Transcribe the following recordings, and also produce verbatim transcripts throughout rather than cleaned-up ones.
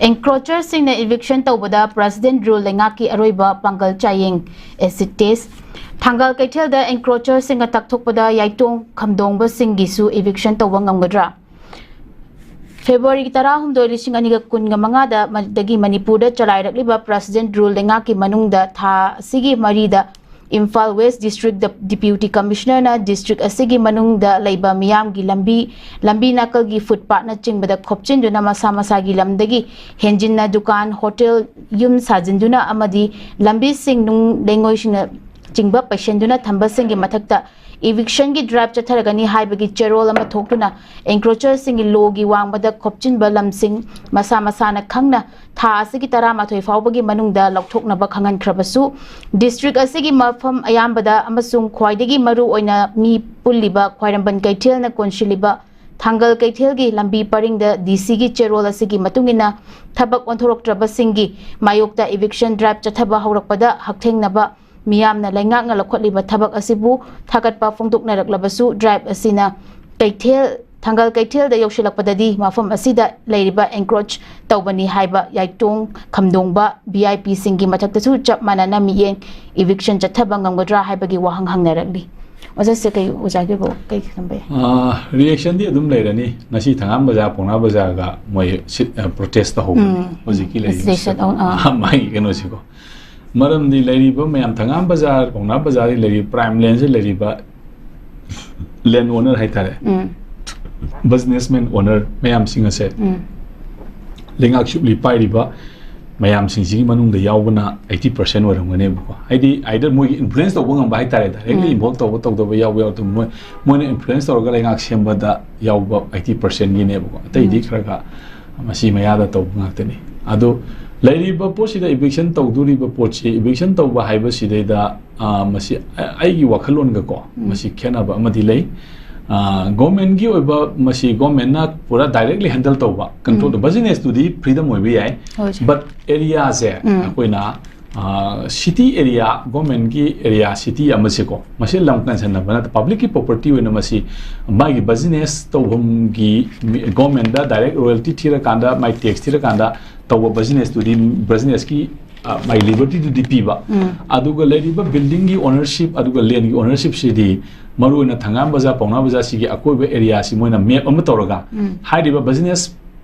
Encroacherꯁꯤꯡꯅ eviction ꯇꯧꯕꯗ president rule ꯂꯩꯉꯥꯛꯀꯤ ꯑꯔꯣꯏꯕ ꯄꯥꯡꯒꯜ ꯆꯥꯌꯦꯡ, acid test꯫ ꯊꯥꯡꯒꯜ ꯀꯩꯊꯦꯜꯗ encroacherꯁꯤꯡꯅ ꯇꯛꯊꯣꯛꯄꯗ ꯌꯥꯏꯇꯣꯡ ꯈꯝꯗꯣꯡꯕꯁꯤꯡꯒꯤꯁꯨ eviction ꯇꯧꯕ ꯉꯝꯒꯗ꯭ꯔꯥ? ꯐꯦꯕ꯭ꯔꯨꯋꯥꯔꯤ ꯇꯔꯥꯍꯨꯝꯗꯣꯏ, ꯂꯤꯁꯤꯡ ꯑꯅꯤꯒ ꯀꯨꯟꯒ ꯃꯉꯥꯗ ꯃ-, ꯗꯒꯤ ꯃꯅꯤꯄꯨꯔꯗ ꯆꯂꯥꯏꯔꯛꯂꯤꯕ president rule ꯂꯩꯉꯥꯛꯀꯤ ꯃꯅꯨꯡꯗ ꯊꯥ ꯑꯁꯤꯒꯤ ꯃꯔꯤꯗ ꯏꯝꯐꯥꯜ West District ꯗ-, Deputy Commissionerꯅ district ꯑꯁꯤꯒꯤ ꯃꯅꯨꯡꯗ ꯂꯩꯕ ꯃꯤꯌꯥꯝꯒꯤ ꯂꯝꯕꯤ, ꯂꯝꯕꯤ ꯅꯥꯀꯜꯒꯤ footpathꯅꯆꯤꯡꯕꯗ ꯈꯣꯞꯆꯤꯟꯗꯨꯅ ꯃꯁꯥ ꯃꯁꯥꯒꯤ ꯂꯝꯗꯒꯤ ꯍꯦꯟꯖꯤꯟꯅ ꯗꯨꯀꯥꯟ, ꯍꯣꯇꯦꯜ, ꯌꯨꯝ ꯁꯥꯖꯤꯟꯗꯨꯅ ꯑꯃꯗꯤ ꯂꯝꯕꯤꯁꯤꯡ ꯅꯨꯡ ꯂꯩꯉꯣꯏꯁꯤꯡꯅ ꯆꯤꯡꯕ ꯄꯩꯁꯤꯟꯗꯨꯅ ꯊꯝꯕꯁꯤꯡꯒꯤ ꯃꯊꯛꯇ eviction ꯒꯤ drive ꯆꯠꯊꯔꯒꯅꯤ ꯍꯥꯏꯕꯒꯤ ꯆꯦꯔꯣꯜ ꯑꯃ ꯊꯣꯛꯇꯨꯅ encroacherꯁꯤꯡꯒꯤ ꯂꯣꯒꯤ ꯋꯥꯡꯃꯗ ꯈꯣꯞꯆꯤꯟꯕ ꯂꯝꯁꯤꯡ ꯃꯁꯥ ꯃꯁꯥꯅ ꯈꯪꯅ ꯊꯥ ꯑꯁꯤꯒꯤ ꯇꯔꯥꯃꯥꯊꯣꯏ ꯐꯥꯎꯕꯒꯤ ꯃꯅꯨꯡꯗ ꯂꯧꯊꯣꯛꯅꯕ ꯈꯪꯍꯟꯈ꯭ꯔꯕꯁꯨ, district ꯑꯁꯤꯒꯤ ꯃꯐꯝ ꯑꯌꯥꯝꯕꯗ ꯑꯃꯁꯨꯡ ꯈ꯭ꯋꯥꯏꯗꯒꯤ ꯃꯔꯨ ꯑꯣꯏꯅ ꯃꯤ ꯄꯨꯜꯂꯤꯕ ꯈ꯭ꯋꯥꯏꯔꯝꯕꯟ ꯀꯩꯊꯦꯜꯅ ꯀꯣꯟꯁꯤꯜꯂꯤꯕ ꯊꯥꯡꯒꯜ ꯀꯩꯊꯦꯜꯒꯤ ꯂꯝꯕꯤ ꯄꯔꯤꯡꯗ D C ꯒꯤ ꯆꯦꯔꯣꯜ ꯑꯁꯤꯒꯤ ꯃꯇꯨꯡ ꯏꯟꯅ ꯊꯕꯛ ꯑꯣꯟꯊꯣꯔꯛꯇ꯭ꯔꯕꯁꯤꯡꯒꯤ ꯃꯥꯌꯣꯛꯇ eviction drive ꯆꯠꯊꯕ ꯍꯧꯔꯛꯄꯗ ꯍꯛꯊꯦꯡꯅꯕ ꯃꯤꯌꯥꯝꯅ ꯂꯩꯉꯥꯛꯅ ꯂꯧꯈꯠꯂꯤꯕ ꯊꯕꯛ ꯑꯁꯤꯕꯨ ꯊꯥꯒꯠꯄ ꯐꯣꯡꯗꯣꯛꯅꯔꯛꯂꯕꯁꯨ, drive ꯑꯁꯤꯅ ꯀꯩꯊꯦꯜ, ꯊꯥꯡꯒꯜ ꯀꯩꯊꯦꯜꯗ ꯌꯧꯁꯤꯜꯂꯛꯄꯗꯗꯤ ꯃꯐꯝ ꯑꯁꯤꯗ ꯂꯩꯔꯤꯕ encroach ꯇꯧꯕꯅꯤ ꯍꯥꯏꯕ ꯌꯥꯏꯇꯣꯡ ꯈꯝꯗꯣꯡꯕ V I P ꯁꯤꯡꯒꯤ ꯃꯊꯛꯇꯁꯨ ꯆꯞ ꯃꯥꯟꯅꯅ ꯃꯤꯠꯌꯦꯡ eviction ꯆꯠꯊꯕ ꯉꯝꯒꯗ꯭ꯔꯥ ꯍꯥꯏꯕꯒꯤ ꯋꯥꯍꯪ ꯍꯪꯅꯔꯛꯂꯤ꯫ ꯑꯣꯖꯥꯁꯦ ꯀꯩ, ꯑꯣꯖꯥꯒꯤ ꯕꯣ-, ꯀꯩ ꯊꯝꯕ ꯌꯥꯏ? ꯑꯥ, reaction ꯗꯤ ꯑꯗꯨꯝ ꯂꯩꯔꯅꯤ꯫ ꯉꯁꯤ ꯊꯪꯒꯥꯝ ꯕꯖꯥꯔ, ꯄꯥꯎꯅꯥ ꯕꯖꯥꯔꯒ ꯃꯣꯏ ꯁꯤ-, ꯑ, protest ꯇꯧꯍꯧꯕꯅꯤ꯫ ꯎꯝ꯫ ꯍꯧꯖꯤꯛꯀꯤ ꯂꯩꯔꯤꯕ station, ꯑ, ꯑꯥ꯫ ꯃꯥꯒꯤ ꯀꯩꯅꯣꯁꯤꯀꯣ꯫ ꯃꯔꯝꯗꯤ ꯂꯩꯔꯤꯕ ꯃꯌꯥꯝ ꯊꯪꯒꯥꯝ ꯕꯖꯥꯔ, ꯄꯥꯎꯅꯥ ꯕꯖꯥꯔꯗ ꯂꯩꯔꯤꯕ prime land ꯁꯦ ꯂꯩꯔꯤꯕ land owner ꯍꯥꯏꯇꯥꯔꯦ꯫ ꯎꯝ꯫ Businessman owner ꯃꯌꯥꯝꯁꯤꯡ ꯑꯁꯦ ꯎꯝ꯫ ꯂꯩꯉꯥꯛ ꯁꯨꯞꯂꯤ ꯄꯥꯏꯔꯤꯕ ꯃꯌꯥꯝꯁꯤꯡꯁꯤꯒꯤ ꯃꯅꯨꯡꯗ ꯌꯥꯎꯕꯅ eighty percent ꯑꯣꯏꯔꯝꯒꯅꯦꯕꯀꯣ꯫ ꯍꯥꯏꯗꯤ either ꯃꯣꯏꯒꯤ influence ꯇꯧꯕ ꯉꯝꯕ ꯍꯥꯏꯇꯥꯔꯦ, directly ꯎꯝ꯫ Involve ꯇꯧꯕ ꯇꯧꯗꯕ ꯌꯥꯎꯕ ꯌꯥꯎꯗꯕ, ꯃꯣꯏ, ꯃꯣꯏꯅ influence ꯇꯧꯔꯒ ꯂꯩꯉꯥꯛ ꯁꯦꯝꯕꯗ ꯌꯥꯎꯕ eighty percent ꯒꯤꯅꯦꯕꯀꯣ꯫ ꯑꯇꯩꯗꯤ ꯎꯝ꯫ ꯈꯔ ꯈꯔ ꯃꯁꯤ ꯃꯌꯥꯗ ꯇꯧꯕ ꯉꯥꯛꯇꯅꯤ꯫ ꯑꯗꯣ ꯂꯩꯔꯤꯕ ꯄꯣꯠꯁꯤꯗ eviction ꯇꯧꯗꯣꯔꯤꯕ ꯄꯣꯠꯁꯤ, eviction ꯇꯧꯕ ꯍꯥꯏꯕꯁꯤꯗꯩꯗ, ꯑ, ꯃꯁꯤ ꯑ-, ꯑꯩꯒꯤ ꯋꯥꯈꯜꯂꯣꯟꯒꯀꯣ, ꯎꯝ꯫ ꯃꯁꯤ ꯈꯦꯠꯅꯕ ꯑꯃꯗꯤ ꯂꯩ꯫ ꯑ, government ꯀꯤ ꯑꯣꯏꯕ, ꯃꯁꯤ government ꯅ ꯄꯨꯔꯥ directly handle ꯇꯧꯕ, control ꯎꯝ꯫ ꯇꯧꯕ, business ꯇꯨꯗꯤ freedom ꯑꯣꯏꯕ ꯌꯥꯏ꯫ ꯍꯣꯏ, ꯁꯥꯔ꯫ But area ꯁꯦ ꯎꯝ꯫ ꯑꯩꯈꯣꯏꯅ ꯁꯤꯇꯤ ꯑꯦꯔꯤꯌꯥ, ꯒꯣꯔꯃꯦꯟꯒꯤ ꯑꯦꯔꯤꯌꯥ ꯁꯤꯇꯤ ꯑꯃꯁꯦꯀꯣ, ꯃꯁꯤ ꯂꯝ ꯀꯟꯁꯟꯅꯕ ꯅꯠꯇ, ꯄꯕ꯭ꯂꯤꯛꯀꯤ ꯄ꯭ꯔꯣꯄꯔꯇꯤ ꯑꯣꯏꯅ ꯃꯁꯤ ꯃꯥꯒꯤ ꯕꯤꯖꯤꯅꯦꯁ ꯇꯧꯐꯝꯒꯤ, ꯒꯣꯔꯃꯦꯟꯗ ꯗꯥꯏꯔꯦꯛ ꯔꯣꯌꯦꯜꯇꯤ ꯊꯤꯔꯀꯥꯟꯗ, ꯃꯥꯏ ꯇꯦꯛꯁ ꯊꯤꯔꯀꯥꯟꯗ ꯇꯧꯕ ꯕꯤꯖꯤꯅꯦꯁꯇꯨꯗꯤ, ꯕꯤꯖꯤꯅꯦꯁꯀꯤ ꯃꯥꯏ ꯂꯤꯕꯔꯇꯤꯗꯨꯗꯤ ꯄꯤꯕ꯫ ꯑꯗꯨꯒ ꯂꯩꯔꯤꯕ ꯕꯤꯜꯗꯤꯡꯒꯤ ꯑꯣꯅꯔꯁꯤꯞ ꯑꯗꯨꯒ ꯂꯦꯟꯒꯤ ꯑꯣꯅꯔꯁꯤꯞꯁꯤꯗꯤ ꯃꯔꯨꯑꯣꯏꯅ ꯊꯪꯒꯥꯝ ꯕꯖꯥꯔ, ꯄꯥꯎꯅꯥ ꯕꯖꯥꯔꯁꯤꯒꯤ ꯑꯀꯣꯏꯕ ꯑꯦꯔꯤꯌꯥꯁꯤ ꯃꯣꯏꯅ ꯃꯦꯞ ꯑꯃ ꯇꯧꯔꯒ, ꯍꯥꯏꯔꯤꯕ ꯕꯤꯖꯤꯅꯦꯁ,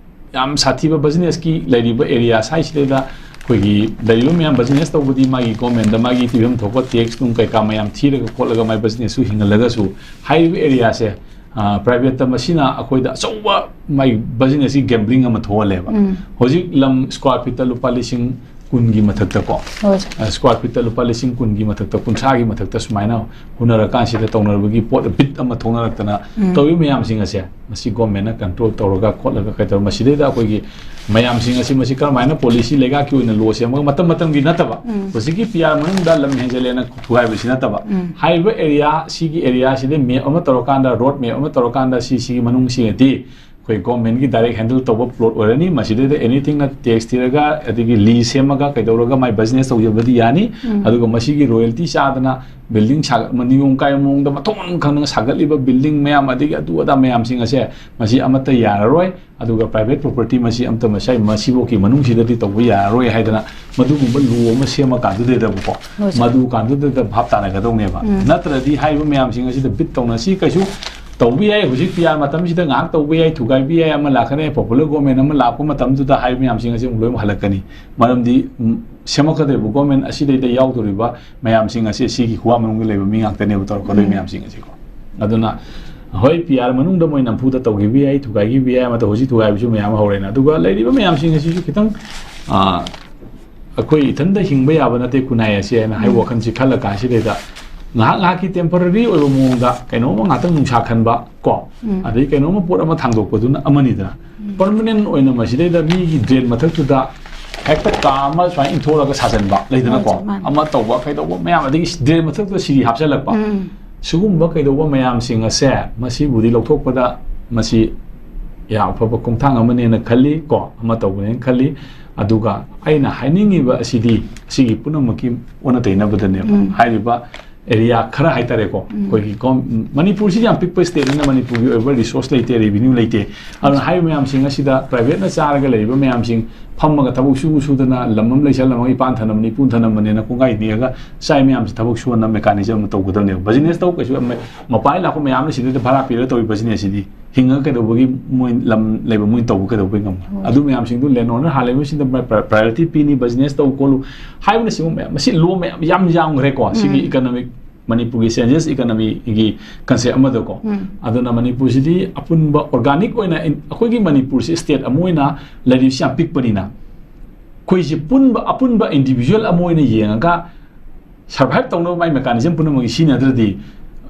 ꯌꯥꯝ ꯁꯥꯊꯤꯕ ꯕꯤꯖꯤꯅꯦꯁꯀꯤ ꯂꯩꯔꯤꯕ ꯑꯦꯔꯤꯌꯥ ꯁꯥꯏꯁꯤꯗꯩꯗ ꯑꯩꯈꯣꯏꯒꯤ ꯂꯩꯔꯤꯕ ꯃꯌꯥꯝ ꯕꯤꯖꯤꯅꯦꯁ ꯇꯧꯕꯗꯤ ꯃꯥꯒꯤ ꯒꯣꯔꯃꯦꯟꯗ ꯃꯥꯒꯤ ꯄꯤꯐꯝ ꯊꯣꯛꯄ ꯇꯦꯛꯁ ꯅꯨꯡ ꯀꯩꯀꯥ ꯃꯌꯥꯝ ꯊꯤꯔꯒ ꯈꯣꯠꯂꯒ ꯃꯥꯏ ꯕꯤꯖꯤꯅꯦꯁꯁꯨ ꯍꯤꯡꯍꯜꯂꯒꯁꯨ, ꯍꯥꯏꯔꯤꯕ ꯑꯦꯔꯤꯌꯥꯁꯦ ꯄ꯭ꯔꯥꯏꯚꯦꯠꯇ ꯃꯁꯤꯅ ꯑꯩꯈꯣꯏꯗ ꯑꯆꯧꯕ ꯃꯥꯏ ꯕꯤꯖꯤꯅꯦꯁꯀꯤ ꯒꯦꯝꯕ꯭ꯂꯤꯡ ꯑꯃ ꯊꯣꯛꯍꯜꯂꯦꯕ꯫ ꯍꯧꯖꯤꯛ ꯂꯝ ꯁ꯭ꯀ꯭ꯋꯥꯔ ꯐꯤꯠꯇ ꯂꯨꯄꯥ ꯂꯤꯁꯤꯡ ꯀꯨꯟꯒꯤ ꯃꯊꯛꯇ ꯀꯣ, ꯍꯣꯏ, ꯁꯥꯔ꯫ ꯁ꯭ꯀ꯭ꯋꯥꯔ ꯐꯤꯠꯇ ꯂꯨꯄꯥ ꯂꯤꯁꯤꯡ ꯀꯨꯟꯒꯤ ꯃꯊꯛꯇ, ꯀꯨꯟꯊ꯭ꯔꯥꯒꯤ ꯃꯊꯛꯇ ꯁꯨꯃꯥꯏꯅ ꯍꯨꯟꯅꯔꯀꯥꯟꯁꯤꯗ ꯇꯧꯅꯔꯕꯒꯤ ꯄꯣꯠ ꯕꯤꯠ ꯑꯃ ꯊꯣꯛꯅꯔꯛꯇꯅ ꯇꯧꯔꯤꯕ ꯃꯌꯥꯝꯁꯤꯡ ꯑꯁꯦ, ꯃꯁꯤ ꯒꯣꯔꯃꯦꯟꯅ ꯀꯟꯇ꯭ꯔꯣꯜ ꯇꯧꯔꯒ ꯈꯣꯠꯂꯒ ꯀꯩꯗꯧꯔ, ꯃꯁꯤꯗꯩꯗ ꯑꯩꯈꯣꯏꯒꯤ ꯃꯌꯥꯝꯁꯤꯡ ꯑꯁꯤ, ꯃꯁꯤ ꯀꯔꯝꯍꯥꯏꯅ ꯄꯣꯂꯤꯁꯤ ꯂꯩꯉꯥꯛꯀꯤ ꯑꯣꯏꯅ ꯂꯣ ꯁꯦꯝꯃꯒ, ꯃꯇꯝ ꯃꯇꯝꯒꯤ ꯅꯠꯇꯕ, ꯍꯧꯖꯤꯛꯀꯤ ꯄꯤ ꯑꯥꯔ ꯃꯅꯨꯡꯗ ꯂꯝ ꯍꯦꯟꯖꯜꯂꯦꯅ ꯊꯨꯒꯥꯏꯕꯁꯤ ꯅꯠꯇꯕ, ꯍꯥꯏꯔꯤꯕ ꯑꯦꯔꯤꯌꯥꯁꯤꯒꯤ, ꯑꯦꯔꯤꯌꯥꯁꯤꯗ ꯃꯦꯞ ꯑꯃ ꯇꯧꯔꯀꯥꯟꯗ, ꯔꯣꯗ ꯃꯦꯞ ꯑꯃ ꯇꯧꯔꯀꯥꯟꯗ, ꯁꯤ ꯁꯤꯒꯤ ꯃꯅꯨꯡꯁꯤꯡ ꯑꯗꯤ ꯑꯩꯈꯣꯏ ꯒꯣꯔꯃꯦꯟꯒꯤ ꯗꯥꯏꯔꯦꯛ ꯍꯦꯟꯗꯜ ꯇꯧꯕ ꯄ꯭ꯂꯣꯠ ꯑꯣꯏꯔꯅꯤ꯫ ꯃꯁꯤꯗꯩꯗ ꯑꯦꯅꯤꯊꯤꯡꯅ ꯇꯦꯛꯁ ꯊꯤꯔꯒ, ꯑꯗꯒꯤ ꯂꯤꯁ ꯁꯦꯝꯃꯒ ꯀꯩꯗꯧꯔꯒ ꯃꯥꯏ ꯕꯤꯖꯤꯅꯦꯁ ꯇꯧꯖꯕꯗꯤ ꯌꯥꯅꯤ꯫ ꯑꯗꯨꯒ ꯃꯁꯤꯒꯤ ꯔꯣꯌꯦꯜꯇꯤ ꯆꯥꯗꯅ ꯕꯤꯜꯗꯤꯡ ꯁꯥꯒꯠ-, ꯅꯤꯌꯣꯝ ꯀꯥꯏꯕ ꯃꯑꯣꯡꯗ ꯃꯊꯣꯡ ꯃꯔꯝ ꯈꯪꯗꯅ ꯁꯥꯒꯠꯂꯤꯕ ꯕꯤꯜꯗꯤꯡ ꯃꯌꯥꯝ, ꯑꯗꯒꯤ ꯑꯗꯨ ꯑꯗꯥ ꯃꯌꯥꯝꯁꯤꯡ ꯑꯁꯦ, ꯃꯁꯤ ꯑꯃꯠꯇ ꯌꯥꯔꯔꯣꯏ꯫ ꯑꯗꯨꯒ ꯄ꯭ꯔꯥꯏꯚꯦꯠ ꯄ꯭ꯔꯣꯄꯔꯇꯤ ꯃꯁꯤ ꯑꯃꯠꯇ ꯃꯁꯥꯏ-, ꯃꯁꯤꯐꯥꯎꯒꯤ ꯃꯅꯨꯡꯁꯤꯗꯗꯤ ꯇꯧꯕ ꯌꯥꯔꯔꯣꯏ ꯍꯥꯏꯗꯅ ꯃꯗꯨꯒꯨꯝꯕ ꯂꯣ ꯑꯃ ꯁꯦꯝꯃꯀꯥꯟꯗꯨꯗꯩꯗꯕꯀꯣ, ꯍꯣꯏ, ꯁꯥꯔ꯫ ꯃꯗꯨ ꯀꯥꯟꯗꯨꯗꯩꯗ ꯚꯥꯞ ꯇꯥꯅꯒꯗꯧꯅꯦꯕ꯫ ꯅꯠꯇ꯭ꯔꯗꯤ ꯍꯥꯏꯔꯤꯕ ꯃꯌꯥꯝꯁꯤꯡ ꯑꯁꯤꯗ ꯕꯤꯠ ꯇꯧꯅ, ꯁꯤ ꯀꯩꯁꯨ ꯇꯧꯕ ꯌꯥꯏ, ꯍꯧꯖꯤꯛ ꯄꯤ ꯑꯥꯔ ꯃꯇꯝꯁꯤꯗ ꯉꯥꯏꯍꯥꯛ ꯇꯧꯕ ꯌꯥꯏ, ꯊꯨꯒꯥꯏꯕ ꯌꯥꯏ, ꯑꯃ ꯂꯥꯛꯀꯅꯤ, ꯄꯣꯄꯨꯂꯔ ꯒꯣꯔꯃꯦꯟ ꯑꯃ ꯂꯥꯛꯄ ꯃꯇꯝꯗꯨꯗ ꯍꯥꯏꯔꯤꯕ ꯃꯌꯥꯝꯁꯤꯡ ꯑꯁꯤ ꯑꯃꯨꯛ ꯂꯣꯏꯅꯃꯛ ꯍꯜꯂꯛꯀꯅꯤ꯫ ꯃꯔꯝꯗꯤ, ꯎꯝ, ꯁꯦꯝꯃꯛꯀꯗꯧꯔꯤꯕ ꯒꯣꯔꯃꯦꯟ ꯑꯁꯤꯗꯩꯗ ꯌꯥꯎꯗꯧꯔꯤꯕ ꯃꯌꯥꯝꯁꯤꯡ ꯑꯁꯤ ꯁꯤꯒꯤ ꯈꯨꯋꯥ ꯃꯅꯨꯡꯗ ꯂꯩꯕ ꯃꯤ ꯉꯥꯛꯇꯅꯦꯕ ꯇꯧꯔꯛꯀꯗꯧꯔꯤꯕ ꯃꯌꯥꯝꯁꯤꯡ ꯑꯁꯤꯀꯣ꯫ ꯑꯗꯨꯅ, ꯍꯣꯏ, ꯄꯤ ꯑꯥꯔ ꯃꯅꯨꯡꯗ ꯃꯣꯏ ꯅꯝꯐꯨꯗ ꯇꯧꯈꯤꯕ ꯌꯥꯏ, ꯊꯨꯒꯥꯏꯈꯤꯕ ꯌꯥꯏ, ꯑꯃ ꯇꯧ-, ꯍꯧꯖꯤꯛ ꯊꯨꯒꯥꯏꯕꯁꯨ ꯃꯌꯥꯝ ꯑꯃ ꯍꯧꯔꯦꯅ꯫ ꯑꯗꯨꯒ ꯂꯩꯔꯤꯕ ꯃꯌꯥꯝꯁꯤꯡ ꯑꯁꯤꯁꯨ ꯈꯤꯇꯪ, ꯑꯥ, ꯑꯩꯈꯣꯏ ꯏꯊꯟꯗ ꯍꯤꯡꯕ ꯌꯥꯕ ꯅꯠꯇꯦ ꯈꯨꯟꯅꯥꯏ ꯑꯁꯤ ꯍꯥꯏꯅ ꯍꯥꯏ ꯋꯥꯈꯜꯁꯤ ꯈꯜꯂ ꯀꯥꯟꯁꯤꯗꯩꯗ ꯉꯥꯏꯍꯥꯛ ꯉꯥꯏꯍꯥꯛꯀꯤ ꯇꯦꯝꯄꯔꯔꯤ ꯑꯣꯏꯕ ꯃꯑꯣꯡꯗ ꯀꯩꯅꯣꯝꯃ ꯉꯥꯛꯇꯪ ꯅꯨꯡꯁꯥ ꯈꯟꯕ ꯀꯣ, ꯑꯗꯩ ꯀꯩꯅꯣꯝꯃ ꯄꯣꯠ ꯑꯃ ꯊꯥꯡꯗꯣꯛꯄꯗꯨꯅ ꯑꯃꯅꯤꯗꯅ, ꯄꯔꯃꯅꯦꯟ ꯑꯣꯏꯅ ꯃꯁꯤꯗꯩꯗ ꯃꯤꯒꯤ ꯗ꯭ꯔꯦꯟ ꯃꯊꯛꯇꯨꯗ ꯍꯦꯛꯇ ꯀꯥ ꯑꯃ ꯁꯨꯃꯥꯏꯅ ꯏꯟꯊꯣꯛꯑꯒ ꯁꯥꯖꯟꯕ ꯂꯩꯗꯅꯀꯣ, ꯍꯣꯏ, ꯃꯥꯅꯦ꯫ ꯑꯃ ꯇꯧꯕ ꯀꯩꯗꯧꯕ ꯃꯌꯥꯝ, ꯑꯗꯒꯤ ꯗ꯭ꯔꯦꯟ ꯃꯊꯛꯇꯨꯗ ꯁꯤꯔꯤ ꯍꯥꯞꯆꯜꯂꯛꯄ, ꯁꯤꯒꯨꯝꯕ ꯀꯩꯗꯧꯕ ꯃꯌꯥꯝꯁꯤꯡ ꯑꯁꯦ ꯃꯁꯤꯕꯨꯗꯤ ꯂꯧꯊꯣꯛꯄꯗ ꯃꯁꯤ ꯌꯥꯝ ꯑꯐꯕ ꯈꯣꯡꯊꯥꯡ ꯑꯃꯅꯦꯅ ꯈꯜꯂꯤ ꯀꯣ, ꯑꯃ ꯇꯧꯕꯅꯦꯅ ꯈꯜꯂꯤ꯫ ꯑꯗꯨꯒ ꯑꯩꯅ ꯍꯥꯏꯅꯤꯡꯉꯤꯕ ꯑꯁꯤꯗꯤ ꯁꯤꯒꯤ ꯄꯨꯝꯅꯃꯛꯀꯤ ꯑꯣꯟꯅ ꯇꯩꯅꯕꯗꯅꯦꯕ꯫ ꯎꯝ꯫ ꯍꯥꯏꯔꯤꯕ ꯑꯦꯔꯤꯌꯥ ꯈꯔ ꯍꯥꯏꯇꯥꯔꯦꯀꯣ, ꯎꯝ꯫ ꯑꯩꯈꯣꯏꯒꯤ ꯒꯣꯝ-, ꯃꯅꯤꯄꯨꯔꯁꯤ ꯌꯥꯝ ꯄꯤꯛꯄ ꯁ꯭ꯇꯦꯠꯅꯤꯅ ꯃꯅꯤꯄꯨꯔꯒꯤ ꯑꯣꯏꯕ ꯔꯤꯁꯣꯔꯁ ꯂꯩꯇꯦ, ꯔꯦꯚꯤꯅ꯭ꯌꯨ ꯂꯩꯇꯦ꯫ ꯑꯗꯨꯅ ꯍꯥꯏꯔꯤꯕ ꯃꯌꯥꯝꯁꯤꯡ ꯑꯁꯤꯗ ꯄ꯭ꯔꯥꯏꯚꯦꯠꯅ ꯆꯥꯔꯒ ꯂꯩꯔꯤꯕ ꯃꯌꯥꯝꯁꯤꯡ ꯐꯝꯃꯒ ꯊꯕꯛ ꯁꯨ ꯁꯨꯗꯅ ꯂꯝ ꯑꯃ ꯂꯩꯁꯜꯂꯝꯃꯒ ꯏꯄꯥꯟ ꯊꯅꯝꯕꯅꯤ, ꯏꯄꯨꯟ ꯊꯅꯝꯕꯅꯤꯅ ꯀꯣꯡꯒꯥꯏ ꯅꯦꯛꯑꯒ ꯆꯥꯏ ꯃꯌꯥꯝꯁꯤ ꯊꯕꯛ ꯁꯨꯍꯟꯅꯕ ꯃꯦꯀꯥꯅꯤꯖꯝ ꯑꯃ ꯇꯧꯒꯗꯕꯅꯦꯕ꯫ ꯕꯤꯖꯤꯅꯦꯁ ꯇꯧ ꯀꯩꯁꯨ ꯌꯥꯝ ꯃꯄꯥꯟ ꯂꯥꯛꯄ ꯃꯌꯥꯝꯅ ꯁꯤꯗꯩꯗ ꯚꯔꯥ ꯄꯤꯔꯒ ꯇꯧꯔꯤ ꯕꯤꯖꯤꯅꯦꯁꯁꯤꯗꯤ ꯍꯤꯡꯉꯒ ꯀꯩꯗꯧꯕꯒꯤ ꯃꯣꯏ ꯂꯝ ꯂꯩꯕ ꯃꯣꯏ ꯇꯧꯕ ꯀꯩꯗꯧꯕꯒꯤ ꯉꯝꯃꯣꯏ? ꯍꯣꯏ꯫ ꯑꯗꯨ ꯃꯌꯥꯝꯁꯤꯡꯗꯨ ꯂꯦꯟ ꯑꯣꯅꯔ ꯍꯥꯟꯅ ꯂꯩꯕꯁꯤꯡꯗ ꯄ꯭ꯔ-, ꯄ꯭ꯔ-, ꯄ꯭ꯔꯥꯏꯌꯣꯔꯤꯇꯤ ꯄꯤꯅꯤ, ꯕꯤꯖꯤꯅꯦꯁ ꯇꯧ ꯈꯣꯠꯂꯨ ꯍꯥꯏꯕꯅꯆꯤꯡꯕ ꯃꯌꯥꯝ, ꯃꯁꯤ ꯂꯣ ꯃꯌꯥꯝ ꯌꯥꯝ ꯌꯥꯝꯈ꯭ꯔꯦꯀꯣ꯫ ꯁꯤꯒꯤ ꯎꯝ꯫ ꯏꯀꯅꯣꯃꯤꯛ ꯃꯅꯤꯄꯨꯔꯒꯤ ꯆꯦꯟꯖꯦꯁ ꯏꯀꯅꯣꯃꯤꯒꯤ ꯀꯟꯁꯦꯞ ꯑꯃꯗꯀꯣ꯫ ꯎꯝ꯫ ꯑꯗꯨꯅ ꯃꯅꯤꯄꯨꯔꯁꯤꯗꯤ ꯑꯄꯨꯟꯕ ꯑꯣꯔꯒꯥꯅꯤꯛ ꯑꯣꯏꯅ ꯏꯟ-, ꯑꯩꯈꯣꯏꯒꯤ ꯃꯅꯤꯄꯨꯔꯁꯤ ꯁ꯭ꯇꯦꯠ ꯑꯃ ꯑꯣꯏꯅ ꯂꯩꯔꯤꯕꯁꯤ ꯌꯥꯝ ꯄꯤꯛꯄꯅꯤꯅ ꯑꯩꯈꯣꯏꯁꯤ ꯄꯨꯟꯕ, ꯑꯄꯨꯟꯕ ꯏꯟꯗꯤꯕꯤꯖꯨꯋꯦꯜ ꯑꯃ ꯑꯣꯏꯅ ꯌꯦꯡꯉꯒ ꯁꯔꯚꯥꯏꯚ ꯇꯧꯅꯕ ꯃꯥꯏ ꯃꯦꯀꯥꯅꯤꯖꯝ ꯄꯨꯝꯅꯃꯛꯀꯤ ꯁꯤꯖꯤꯟꯅꯗ꯭ꯔꯗꯤ,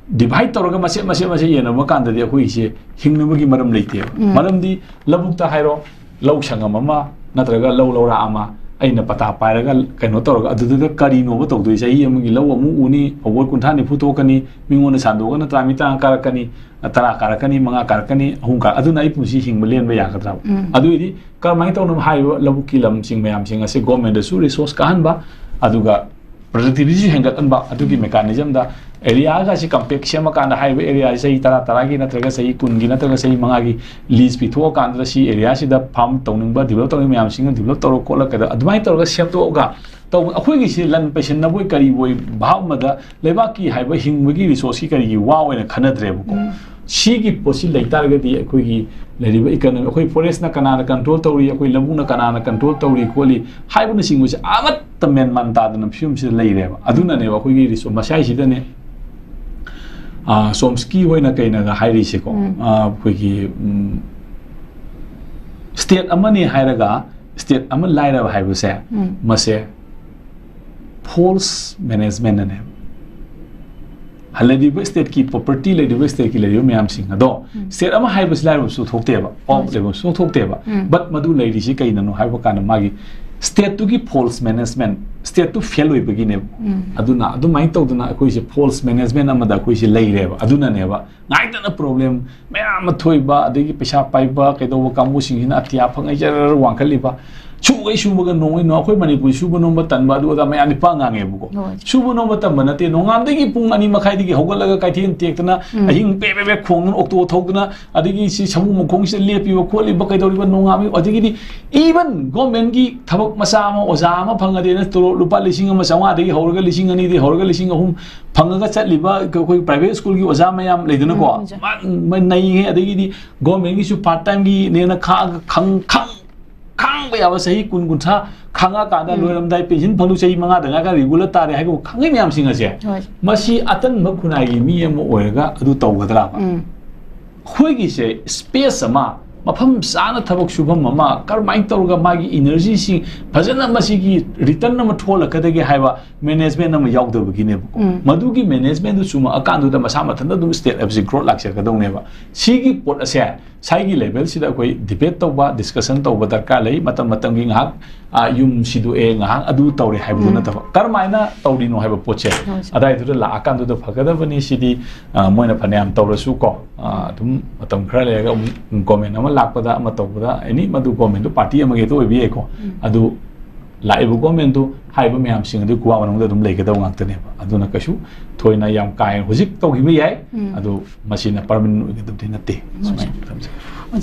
ꯗꯤꯚꯥꯏꯠ ꯇꯧꯔꯒ ꯃꯆꯦꯠ ꯃꯆꯦꯠ ꯃꯆꯦꯠ ꯌꯦꯟꯅꯕ ꯀꯥꯟꯗꯗꯤ ꯑꯩꯈꯣꯏꯒꯤꯁꯦ ꯍꯤꯡꯅꯕꯒꯤ ꯃꯔꯝ ꯂꯩꯇꯦꯕ꯫ ꯎꯝ꯫ ꯃꯔꯝꯗꯤ ꯂꯧꯕꯨꯛꯇ ꯍꯥꯏꯔꯣ, ꯂꯧ ꯁꯪꯉꯝ ꯑꯃ ꯅꯠꯇ꯭ꯔꯒ ꯂꯧ ꯂꯧꯔꯥꯛ ꯑꯃ ꯑꯩꯅ ꯄꯇꯥ ꯄꯥꯏꯔꯒ ꯀꯩꯅꯣ ꯇꯧꯔꯒ ꯑꯗꯨꯗꯨꯗ ꯀꯔꯤꯅꯣꯕ ꯇꯧꯗꯣꯏꯁꯦ? ꯆꯍꯤ ꯑꯃꯒꯤ ꯂꯧ ꯑꯃꯨꯛ ꯎꯅꯤ, ꯐꯧꯕꯣꯠ ꯀꯨꯟꯊ꯭ꯔꯥ ꯅꯤꯐꯨ ꯊꯣꯛꯀꯅꯤ, ꯃꯤꯉꯣꯟꯗ ꯁꯥꯟꯗꯣꯛꯑꯒ ꯅꯠꯇ꯭ꯔꯥ ꯃꯤ ꯇꯔꯥ ꯀꯥꯔꯛꯀꯅꯤ, ꯇꯔꯥ ꯀꯥꯔꯛꯀꯅꯤ, ꯃꯉꯥ ꯀꯥꯔꯛꯀꯅꯤ, ꯑꯍꯨꯝ ꯀꯥꯔꯛ-, ꯑꯗꯨꯅ ꯑꯩ ꯄꯨꯟꯁꯤ ꯍꯤꯡꯕ ꯂꯦꯟꯕ ꯌꯥꯒꯗ꯭ꯔꯕ? ꯎꯝ꯫ ꯑꯗꯨꯏꯗꯤ ꯀꯔꯝꯍꯥꯏꯅ ꯇꯧꯅꯕ ꯍꯥꯏꯔꯤꯕ ꯂꯧꯕꯨꯛꯀꯤ ꯂꯝꯁꯤꯡ ꯃꯌꯥꯝꯁꯤꯡ ꯑꯁꯤ ꯒꯣꯔꯃꯦꯟꯗꯁꯨ ꯔꯤꯁꯣꯔꯁ ꯀꯥꯍꯟꯕ, ꯑꯗꯨꯒ ꯄ꯭ꯔꯗꯛꯇꯤꯚꯤꯇꯤꯁꯨ ꯍꯦꯟꯒꯠꯍꯟꯕ, ꯑꯗꯨꯒꯤ ꯃꯦꯀꯥꯅꯤꯖꯝꯗ ꯑꯦꯔꯤꯌꯥꯒꯁꯤ ꯀꯝꯄꯦꯛ ꯁꯦꯝꯃꯀꯥꯟꯗ ꯍꯥꯏꯔꯤꯕ ꯑꯦꯔꯤꯌꯥꯁꯤ ꯆꯍꯤ ꯇꯔꯥ, ꯇꯔꯥꯒꯤ ꯅꯠꯇ꯭ꯔꯒ ꯆꯍꯤ ꯀꯨꯟꯒꯤ ꯅꯠꯇ꯭ꯔꯒ ꯆꯍꯤ ꯃꯉꯥꯒꯤ ꯂꯤꯖ ꯄꯤꯊꯣꯛꯑꯀꯥꯟꯗ ꯁꯤ ꯑꯦꯔꯤꯌꯥꯁꯤꯗ ꯐꯥꯔꯝ ꯇꯧꯅꯤꯡꯕ, ꯗꯤꯕꯂꯞ ꯇꯧꯅꯤꯡꯕ ꯃꯌꯥꯝꯁꯤꯡꯅ ꯗꯤꯕꯂꯞ ꯇꯧꯔ ꯈꯣꯠꯂ ꯀꯩꯗꯧ-, ꯑꯗꯨꯃꯥꯏꯅ ꯇꯧꯔꯒ ꯁꯦꯝꯗꯣꯛꯑꯒ ꯇꯧꯕ꯫ ꯑꯩꯈꯣꯏꯒꯤꯁꯤ ꯂꯟ ꯄꯩꯁꯤꯟꯅꯕꯣꯏ ꯀꯔꯤꯕꯣꯏ ꯚꯥꯕ ꯑꯃꯗ ꯂꯩꯕꯥꯛꯀꯤ ꯍꯥꯏꯕ ꯍꯤꯡꯕꯒꯤ ꯔꯤꯁꯣꯔꯁꯀꯤ ꯀꯔꯤꯒꯤ ꯋꯥ ꯑꯣꯏꯅ ꯈꯟꯅꯗ꯭ꯔꯦꯕꯀꯣ꯫ ꯎꯝ꯫ ꯁꯤꯒꯤ ꯄꯣꯠꯁꯤ ꯂꯩꯇꯥꯔꯒꯗꯤ ꯑꯩꯈꯣꯏꯒꯤ ꯂꯩꯔꯤꯕ ꯏꯀꯅꯣꯃꯤ, ꯑꯩꯈꯣꯏ ꯐꯣꯔꯦꯁꯅ ꯀꯅꯥꯅ ꯀꯟꯇ꯭ꯔꯣꯜ ꯇꯧꯔꯤ, ꯑꯩꯈꯣꯏ ꯂꯧꯕꯨꯛꯅ ꯀꯅꯥꯅ ꯀꯟꯇ꯭ꯔꯣꯜ ꯇꯧꯔꯤ ꯈꯣꯠꯂꯤ ꯍꯥꯏꯕꯅꯆꯤꯡꯕꯁꯦ ꯑꯃꯠꯇ ꯃꯦꯟ ꯃꯥꯟ ꯇꯥꯗꯅ ꯐꯤꯕꯝꯁꯤꯗ ꯂꯩꯔꯦꯕ꯫ ꯑꯗꯨꯅꯅꯦꯕ ꯑꯩꯈꯣꯏꯒꯤ ꯔꯤꯁꯣ-, ꯃꯁꯥꯏꯁꯤꯗꯅꯦ, ꯑꯥ, ꯆꯣꯝꯁꯀꯤ ꯍꯣꯏꯅ ꯀꯩꯅꯒ ꯍꯥꯏꯔꯤꯁꯦꯀꯣ, ꯎꯝ꯫ ꯑꯥ, ꯑꯩꯈꯣꯏꯒꯤ, ꯎꯝ, ꯁ꯭ꯇꯦꯠ ꯑꯃꯅꯤ ꯍꯥꯏꯔꯒ ꯁ꯭ꯇꯦꯠ ꯑꯃ ꯂꯥꯏꯔꯕ ꯍꯥꯏꯕꯁꯦ, ꯎꯝ꯫ ꯃꯁꯦ ꯐꯣꯜꯁ ꯃꯦꯅꯦꯖꯃꯦꯟꯅꯅꯦꯕ꯫ ꯂꯩꯔꯤꯕ ꯁ꯭ꯇꯦꯠꯀꯤ ꯄ꯭ꯔꯣꯄꯔꯇꯤ, ꯂꯩꯔꯤꯕ ꯁ꯭ꯇꯦꯠꯀꯤ ꯂꯩꯔꯤꯕ ꯃꯌꯥꯝꯁꯤꯡ ꯑꯗꯣ, ꯎꯝ꯫ ꯁ꯭ꯇꯦꯠ ꯑꯃ ꯍꯥꯏꯕꯁꯤ ꯂꯥꯏꯔꯕꯁꯨ ꯊꯣꯛꯇꯦꯕ, ꯑꯣꯞ ꯍꯣꯏ꯫ ꯂꯩꯕꯁꯨ ꯊꯣꯛꯇꯦꯕ꯫ ꯎꯝ꯫ But ꯃꯗꯨ ꯂꯩꯔꯤꯁꯤ ꯀꯩꯅꯅꯣ ꯍꯥꯏꯕ ꯀꯥꯟꯗ ꯃꯥꯒꯤ ꯁ꯭ꯇꯦꯠꯇꯨꯒꯤ ꯐꯣꯜꯁ ꯃꯦꯅꯦꯖꯃꯦꯟ, ꯁ꯭ꯇꯦꯠꯇꯨ ꯐꯦꯜ ꯑꯣꯏꯕꯒꯤꯅꯦꯕ꯫ ꯎꯝ꯫ ꯑꯗꯨꯅ ꯑꯗꯨꯃꯥꯏꯅ ꯇꯧꯗꯅ ꯑꯩꯈꯣꯏꯁꯦ ꯐꯣꯜꯁ ꯃꯦꯅꯦꯖꯃꯦꯟ ꯑꯃꯗ ꯑꯩꯈꯣꯏꯁꯦ ꯂꯩꯔꯦꯕ꯫ ꯑꯗꯨꯅꯅꯦꯕ ꯉꯥꯏꯇꯅ ꯄ꯭ꯔꯣꯕ꯭ꯂꯦꯝ ꯃꯌꯥꯝ ꯑꯃ ꯊꯣꯛꯏꯕ, ꯑꯗꯒꯤ ꯄꯩꯁꯥ ꯄꯥꯏꯕ ꯀꯩꯗꯧꯕ ꯀꯥꯡꯕꯨꯁꯤꯡꯁꯤꯅ ꯑꯇꯤꯌꯥ ꯐꯪꯉꯩ ꯖꯔ ꯋꯥꯡꯈꯠꯂꯤꯕ꯫ ꯁꯨꯒꯩ ꯁꯨꯕꯒ ꯅꯣꯡꯒꯩ ꯅꯣꯡ, ꯑꯩꯈꯣꯏ ꯃꯅꯤꯄꯨꯔ ꯁꯨꯕ ꯅꯣꯝꯕ ꯇꯟꯕ ꯑꯗꯨ ꯑꯗꯥ ꯃꯌꯥꯝ ꯂꯨꯄꯥ ꯉꯥꯡꯉꯦꯕꯀꯣ꯫ ꯍꯣꯏ꯫ ꯁꯨꯕ ꯅꯣꯝꯕ ꯇꯟꯕ ꯅꯠꯇꯦ, ꯅꯣꯡꯉꯥꯟꯕꯗꯒꯤ ꯄꯨꯡ ꯑꯅꯤ ꯃꯈꯥꯏꯗꯒꯤ ꯍꯧꯒꯠꯂꯒ ꯀꯩꯊꯦꯜ ꯇꯦꯛꯇꯅ, ꯎꯝ꯫ ꯑꯍꯤꯡ ꯄꯦ ꯄꯦ ꯄꯦ ꯈꯣꯡꯗꯅ ꯑꯣꯛꯇꯣ ꯊꯧꯗꯅ, ꯑꯗꯒꯤ ꯁꯤ ꯁꯃꯨ ꯃꯈꯣꯡꯁꯤꯗ ꯂꯦꯞꯄꯤꯕ ꯈꯣꯠꯂꯤꯕ ꯀꯩꯗꯧꯔꯤꯕ ꯅꯣꯡꯉꯥꯟꯕ, ꯑꯗꯒꯤꯗꯤ even ꯒꯣꯔꯃꯦꯟꯒꯤ ꯊꯕꯛ ꯃꯆꯥ ꯑꯃ, ꯑꯣꯖꯥ ꯑꯃ ꯐꯪꯉꯗꯤꯅ ꯇꯣꯂꯣꯞ ꯂꯨꯄꯥ ꯂꯤꯁꯤꯡ ꯑꯃ ꯆꯥꯝꯃꯉꯥꯗꯒꯤ ꯍꯧꯔꯒ ꯂꯤꯁꯤꯡ ꯑꯅꯤꯗꯒꯤ ꯍꯧꯔꯒ ꯂꯤꯁꯤꯡ ꯑꯍꯨꯝ ꯐꯪꯉꯒ ꯆꯠꯂꯤꯕ ꯑꯩꯈꯣꯏ ꯄ꯭ꯔꯥꯏꯚꯦꯠ ꯁ꯭ꯀꯨꯜꯒꯤ ꯑꯣꯖꯥ ꯃꯌꯥꯝ ꯂꯩꯗꯅꯀꯣ꯫ ꯎꯝ, ꯑꯣꯖꯥ꯫ ꯃꯥ-, ꯃ-, ꯅꯩꯉꯦ꯫ ꯑꯗꯒꯤꯗꯤ ꯒꯣꯔꯃꯦꯟꯒꯤꯁꯨ ꯄꯥꯔꯠ ꯇꯥꯏꯝꯒꯤꯅꯦꯅ ꯈꯥꯡ-, ꯈꯪ-, ꯈꯪ-, ꯈꯥꯡꯕ ꯌꯥꯕ ꯆꯍꯤ ꯀꯨꯟ, ꯀꯨꯟꯊ꯭ꯔꯥ ꯈꯥꯡꯉꯀꯥꯟꯗ ꯎꯝ꯫ ꯂꯣꯏꯔꯝꯗꯥꯏ ꯄꯦꯟꯁꯤꯟ ꯐꯪꯗꯧ ꯆꯍꯤ ꯃꯉꯥꯗ ꯉꯥꯏꯔꯒ ꯔꯤꯒꯨꯂꯔ ꯇꯥꯔꯦ ꯍꯥꯏꯕ ꯈꯪꯉꯤ ꯃꯌꯥꯝꯁꯤꯡ ꯑꯁꯦ꯫ ꯍꯣꯏ꯫ ꯃꯁꯤ ꯑꯇꯟꯕ ꯈꯨꯟꯅꯥꯏꯒꯤ ꯃꯤ ꯑꯃ ꯑꯣꯏꯔꯒ ꯑꯗꯨ ꯇꯧꯒꯗ꯭ꯔꯥꯕ? ꯎꯝ꯫ ꯑꯩꯈꯣꯏꯒꯤꯁꯦ ꯁ꯭ꯄꯦꯁ ꯑꯃ, ꯃꯐꯝ ꯆꯥꯅ ꯊꯕꯛ ꯁꯨꯐꯝ ꯑꯃ, ꯀꯔꯝꯍꯥꯏꯅ ꯇꯧꯔꯒ ꯃꯥꯒꯤ ꯏꯅꯔꯖꯤꯁꯤꯡ ꯐꯖꯅ ꯃꯁꯤꯒꯤ ꯔꯤꯇꯔꯟ ꯑꯃ ꯊꯣꯛꯍꯜꯂꯛꯀꯗꯒꯦ ꯍꯥꯏꯕ ꯃꯦꯅꯦꯖꯃꯦꯟ ꯑꯃ ꯌꯥꯎꯗꯕꯒꯤꯅꯦꯕꯀꯣ꯫ ꯎꯝ꯫ ꯃꯗꯨꯒꯤ ꯃꯦꯅꯦꯖꯃꯦꯟꯗꯨ ꯆꯨꯝꯃꯛꯑꯀꯥꯟꯗꯨꯗ ꯃꯁꯥ ꯃꯊꯟꯇ ꯑꯗꯨꯝ ꯁ꯭ꯇꯦꯠ ꯍꯥꯏꯕꯁꯤ ꯒ꯭ꯔꯣꯠ ꯂꯥꯛꯆꯒꯗꯧꯅꯦꯕ꯫ ꯁꯤꯒꯤ ꯄꯣꯠ ꯑꯁꯦ ꯁꯥꯏꯒꯤ ꯂꯦꯚꯦꯜꯁꯤꯗ ꯑꯩꯈꯣꯏ ꯗꯤꯕꯦꯠ ꯇꯧꯕ, ꯗꯤꯁꯀꯁꯟ ꯇꯧꯕ ꯗꯔꯀꯥꯔ ꯂꯩ꯫ ꯃꯇꯝ ꯃꯇꯝꯒꯤ ꯉꯥꯏꯍꯥꯛ, ꯑ, ꯌꯨꯝ ꯁꯤꯗꯣꯛꯑꯦ, ꯉꯥꯏꯍꯥꯛ ꯑꯗꯨ ꯇꯧꯔꯦ ꯍꯥꯏꯕꯗꯨ ꯎꯝ꯫ ꯅꯠꯇꯕ, ꯀꯔꯝꯍꯥꯏꯅ ꯇꯧꯔꯤꯅꯣ ꯍꯥꯏꯕ ꯄꯣꯠꯁꯦ ꯍꯣꯏ, ꯁꯥꯔ꯫ ꯑꯗꯥꯏꯗꯨꯗ ꯂꯥꯛꯑꯀꯥꯟꯗꯨꯗ ꯐꯒꯗꯕꯅꯤ꯫ ꯁꯤꯗꯤ, ꯑ, ꯃꯣꯏꯅ ꯐꯅꯌꯥꯝ ꯇꯧꯔꯁꯨ ꯀꯣ, ꯑ, ꯑꯗꯨꯝ ꯃꯇꯝ ꯈꯔ ꯂꯩꯔꯒ ꯑꯃꯨꯛ ꯒꯣꯔꯃꯦꯟ ꯑꯃ ꯂꯥꯛꯄꯗ, ꯑꯃ ꯇꯧꯕꯗ, ꯑꯦꯅꯤ ꯃꯗꯨ ꯒꯣꯔꯃꯦꯟꯗꯨ ꯄꯥꯔꯇꯤ ꯑꯃꯒꯤ ꯍꯦꯛꯇ ꯑꯣꯏꯕ ꯌꯥꯏꯀꯣ꯫ ꯎꯝ꯫ ꯑꯗꯨ ꯂꯥꯛꯏꯕ ꯒꯣꯔꯃꯦꯟꯗꯨ ꯍꯥꯏꯔꯤꯕ ꯃꯌꯥꯝꯁꯤꯡ ꯑꯗꯨ ꯀꯨꯋꯥ ꯃꯅꯨꯡꯗ ꯑꯗꯨꯝ ꯂꯩꯒꯗꯕ ꯉꯥꯛꯇꯅꯦꯕ꯫ ꯑꯗꯨꯅ ꯀꯩꯁꯨ ꯊꯣꯏꯅ ꯌꯥꯝ ꯀꯥ ꯍꯦꯟꯅ ꯍꯧꯖꯤꯛ ꯇꯧꯈꯤꯕ ꯌꯥꯏ, ꯎꯝ꯫ ꯑꯗꯨ ꯃꯁꯤꯅ ꯄꯔꯃꯅꯦꯟ ꯑꯣꯏꯒꯗꯕꯗꯤ ꯅꯠꯇꯦ꯫ ꯍꯣꯏ, ꯁꯨꯃꯥꯏꯅ ꯁꯥꯔ꯫ ꯊꯝꯖꯒꯦ꯫